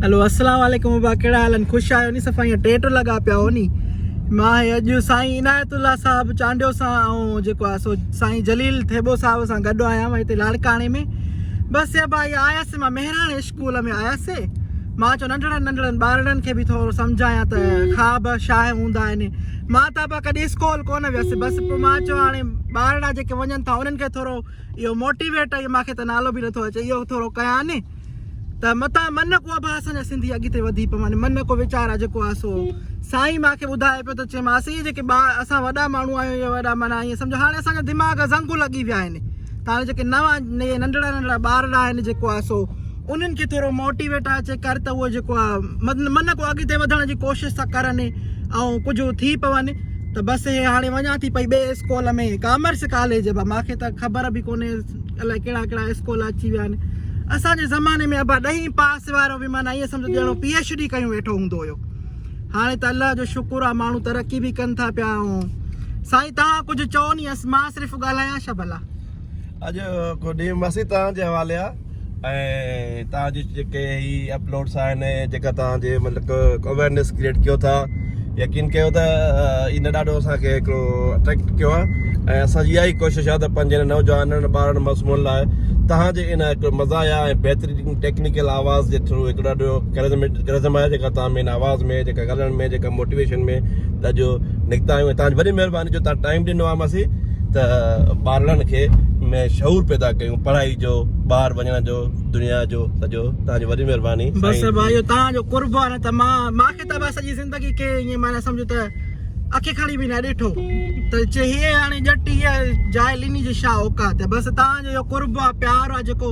هلو اسلام عليڪم ابا ڪهڙا حال آهن خوش آهيو ني صفا ائين ٽيٽ لڳا پيا هو ني مان هي اڄ سائين عنايت الله صاحب چانڊيو سان ۽ جيڪو آهي سو سائين جليل ٿيٻو صاحب سان گڏ آيا هتي لاڙڪاڻي ۾ بس ابا هي آيس مان مهراڻ اسڪول ۾ آيس مان چيو ننڍڙن ننڍڙن ٻارڙن کي به ٿورو سمجهايان ته خواب شاهه هوندا آهن مان ته ابا ڪڏهن اسڪول ڪونه ويس بس پوء مان چيو هاڻي ٻارڙا جيڪي وڃن ٿا انهن کي ٿورو اهو موٽيويٽ مان کي ته نالو به نٿو اچي اهو ٿورو ڪيان ته متان من ڪو ابا اسان جا سنڌي اڳتي وڌي پون من ڪو ويچارا جيڪو آ سو سائين مان کي ٻڌائي پيو ته چيم اسين جيڪي ٻا اسان وڏا ماڻهو آهيون يا وڏا معنيٰ ائين سمجهو هاڻي اسان جا دماغ زنگ لڳي ويا آهن ته هاڻي جيڪي نوان ننڍڙا ننڍڙا ٻارڙا آهن جيڪو آ سو انهن کي ٿورو موٽيويٽ اچي ڪر ته اهو جيڪو آ من ڪو اڳتي وڌڻ جي ڪوشش ٿا ڪرن ۽ ڪجهه ٿي پون ته بس هي هاڻي وڃان ٿي پئي ٻئي اسڪول ۾ ڪامرس ڪاليج با ماکي ته خبر به ڪونهي الائي ڪهڙا ڪهڙا اسڪول اچي ويا آهن اسان جي زماني ۾ ابا ڏهين پاس وارو به معنيٰ ائين سمجهو ڄڻو پي ايڇ ڊي ڪيون ويٺو هوندو هيو هاڻي ته الله جو شڪر آ ماڻهو ترقي به ڪن ٿا پيا ۽ سائين توهان ڪجهه چئو ني مان صرف ڳالهايان ڇا ڀلا. اڄ ڪو ڏينهن ماسي توهان جي حوالي آ ۽ توهان جي جيڪي هي اپلوڊس آهن جيڪا توهان جي مطلب اويرنيس ڪريئيٽ ڪيو ٿا يقين ڪيو ته ان ڏاڍو اسان کي هڪڙو اٽريڪٽ ڪيو آهي ۽ اسان جي اها ئي ڪوشش آهي ته پنهنجي نوجوانن ٻارن معصومن لاء توهان جي ان هڪ مزايا ۽ بهترين ٽيڪنيڪل آواز جي ٿرو هڪ ڏاڍو ڪرزم آهي جيڪا توهان ۾ ان آواز ۾ جيڪا ڳالهائڻ ۾ جيڪا موٽيويشن ۾ ته اڄ نڪتا آهيون ۽ توهان جي وڏي مهرباني جو توهان ٽائيم ڏنو آهي ماسي ته ٻارڙن کي ۾ شعور پيدا ڪيون پڙهائي جو ٻاهر وڃڻ جو دنيا جو سڄو توهان جي وڏي مهرباني بس ڀائي اهو توهان جو قرب آهي نه ته مان مان کي ته بس سڄي زندگي کي ائين معنيٰ سمجهو ته اکي کڻي به نه ڏٺو ته چي هي هاڻي ڄٽ هي جاهل انهي جي شا اوقات آهي بس توهان جو اهو قرب آهي پيار آهي جيڪو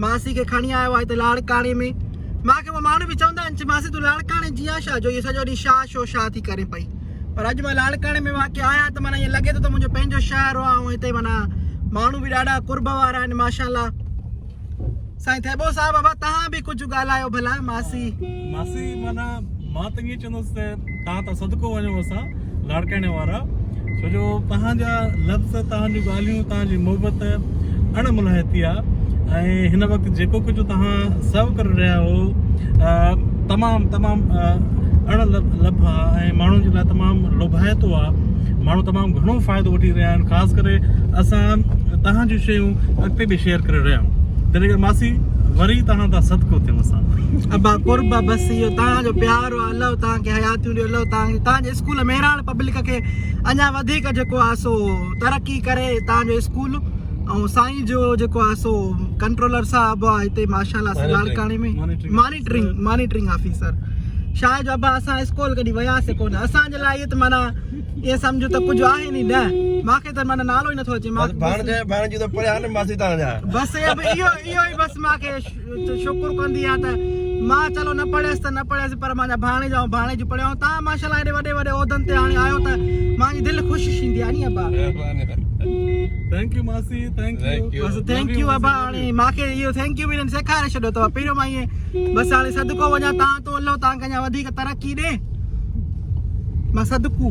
ماسي کي کڻي آيو آهي هتي لاڙڪاڻي ۾ مان کي اهي ماڻهو به چوندا آهن چي ماسي تون لاڙڪاڻي جي آهين ڇا جو اهو سڄو ڏينهن شا شو شا ٿي ڪرين پئي پر اڄ مان لاڙڪاڻي ۾ واقع آهيان ته معنيٰ ائين لڳي ٿو ته منهنجو پنهنجو شهر آهي ۽ هتي معنيٰ ماڻهو به ڏاڍا قرب وارا آهن ماشاء الله سائين ٿيٻو صاحب ابا تهان به ڪجهه ڳالهايو ڀلا ماسي. ماسي معنيٰ مان ته ائين چوندس ته تهان ته صدقو وڃو اسان لاڙڪاڻي وارا ڇو جو تهان جا لفظ تهان جون ڳالهيون تهان جي محبت اڻ ملهائتي آ ۽ هن وقت جيڪو ڪجهه توهان سرو ڪري رهيا آهيو تمام تمام اڻ لڀ آ ۽ ماڻهن جي لاء تمام لوڀائتو آ ماڻهو تمام گهڻو فائدو وٺي رهيا آهن خاص ڪري اسان توهان جون شيون اڳتي به شيئر ڪري رهيا آهيون تنهن ڪري ماسي وري توهان تان صدقو ٿيون اسان. ابا قرب بس اهو توهان جو پيار آ الله توهان کي حياتيون ڏي الله توهان کي توهان جي اسڪول مهراڻ پبلڪ کي اڃا وڌيڪ جيڪو آ سو ترقي ڪري توهان جو اسڪول ۽ سائين جو جيڪو آ سو ڪنٽرولر صاحب آ هتي ماشاءالله سي لاڙڪاڻي ۾ مانيٽرنگ مانيٽرنگ آفيسر شاهه جو ابا اسان اسڪول ڪڏي وياسي ڪونه اسان جي لاء اهي ته معنيٰ ائين سمجهو ته ڪجهه آهي ني نه ماکي ته معنيٰ نالو ئي نٿو اچي مان ڀاڻ ڀاڻ جي ته پڙهيا نه ماسي تان جا بس اهو اهو ئي بس ماکي شڪر ڪندي آهيان ته مان چلو نه پڙهيس ته نه پڙهيس پر مانجا ڀاڻيجا ۽ ڀاڻيجيون پڙهيا ۽ تان ماشاءالله ايڏي وڏي وڏي عهدن تي هاڻي آهيو ته مانجي دل خوش ٿيندي آهي ني ابا. Thank you ماسي thank you. Bus thank you ابا هاڻي مانکي اهو thank you به هنن سيکاري ڇڏيو اٿو پهريون مان ائين بس هاڻي صدقو وڃان تان تو الله تان کي اڃا وڌيڪ ترقي ڏي مان صدقو.